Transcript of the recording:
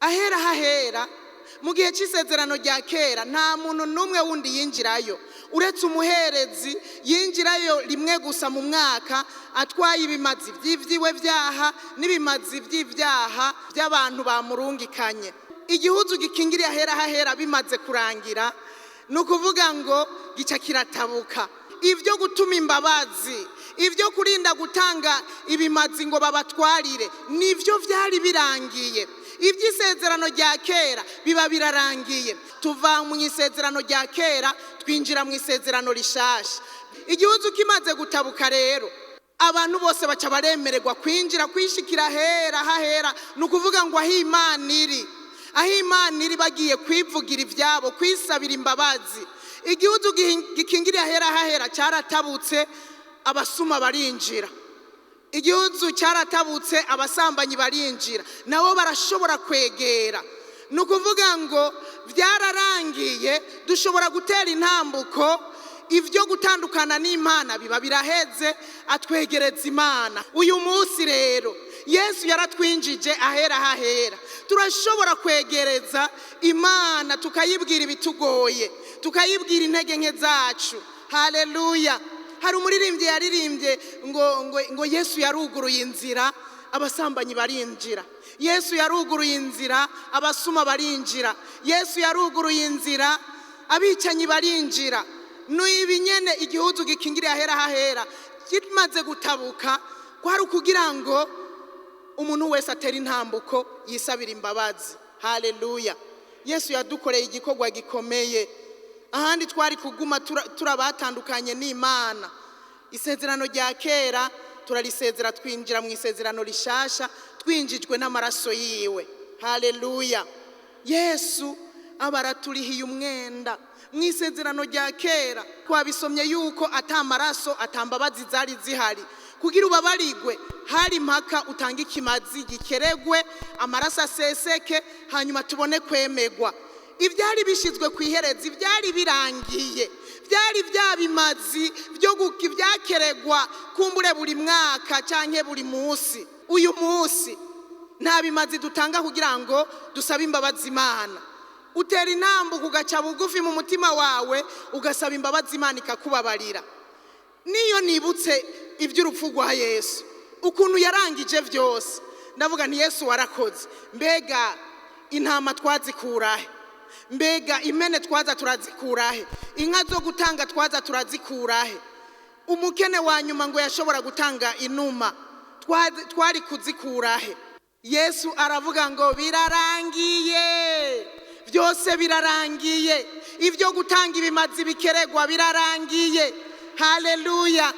Ahera hahera mu gihe cy'isezerano rya kera, nta muntu n'umwe wundi yinjirayo uretse umuherezi. Yinjirayo rimwe gusa mu mwaka, atwaye ibimazi by'ibyiwe byaha n'ibimazi by'ibyaha by'abantu bamurungikanye. Igihuzu gikingiriye ahera hahera bimaze kurangira, ni ukuvuga ngo gica kiratabuka. Ibyo gutuma imbabazi, ibyo kurinda gutanga ibimazi ngo babatwarire, nibyo byari birangiye. Iby'isezerano rya kera biba birarangiye. Tuva mu isezerano rya kera, twinjira mu isezerano rishasha. Igihuzu kimaze gutabuka rero, abantu bose baca baremererwa kwinjira, kwishikira hera hahera, ni ukuvuga ngo aho Imana iri, aho Imana iri, bagiye kwivugira ibyabo, kwisabira imbabazi. Igihuzu gikingiriye ahera hahera cyaratabutse, abasuma barinjira. Igihuzu cyaratabutse, abasambanyi barinjira, nabo barashobora kwegera. Ni ukuvuga ngo byararangiye, dushobora gutera intambuko. Ibyo gutandukana n'Imana biba biraheze, atwegereza Imana. Uyu munsi rero Yesu yaratwinjije ahera hahera, turashobora kwegereza Imana, tukayibwira ibitugoye, tukayibwira intege nke zacu. Haleluya! Hari umuririmbyi yaririmbye ngo Yesu yaruguruye inzira, abasambanyi barinjira. Yesu yaruguruye inzira, abasuma barinjira. Yesu yaruguruye inzira, abicanyi barinjira. N'ibi nyene, igihuzu gikingiriye ahera hahera kimaze gutabuka, kwari ukugira ngo umuntu wese atera intambuko yisabira imbabazi. Haleluya! Yesu yadukoreye igikorwa gikomeye. Ahandi twari kuguma turabatandukanye n'Imana. Isezerano rya kera turarisezera, twinjira mu isezerano rishasha, twinjijwe n'amaraso yiwe. Haleluya! Yesu aba araturihiye umwenda. Mu isezerano rya kera twabisomye yuko ata maraso, ata mbabazi zari zihari. Kugira ubabarigwe hari impaka utanga ikimazi gikeregwe, amaraso aseseke, hanyuma tubone kwemegwa. Ibyari bishyizwe ku iherezi byari birangiye, byari bya bimazi byo byakeregwa kumbure buri mwaka cyangwa buri munsi. Uyu munsi nta bimazi dutanga kugira ngo dusabe imbabazi Imana. Utera intambuko, ugaca bugufi mu mutima wawe, ugasaba imbabazi, Imana ikakubabarira. Niyo nibutse iby'urupfu rwa Yesu, ukuntu yarangije byose, ndavuga nti: "Yesu warakoze." Mbega intama twazikurahe? Mbega impene twaza turazikurahe? Inka zo gutanga twaza turazikurahe? Umukene wa nyuma ngo yashobora gutanga inuma, twari kuzikurahe? Yesu aravuga ngo: "Birarangiye, byose birarangiye." Ibyo gutanga ibimazi bikeregwa birarangiye. Haleluya!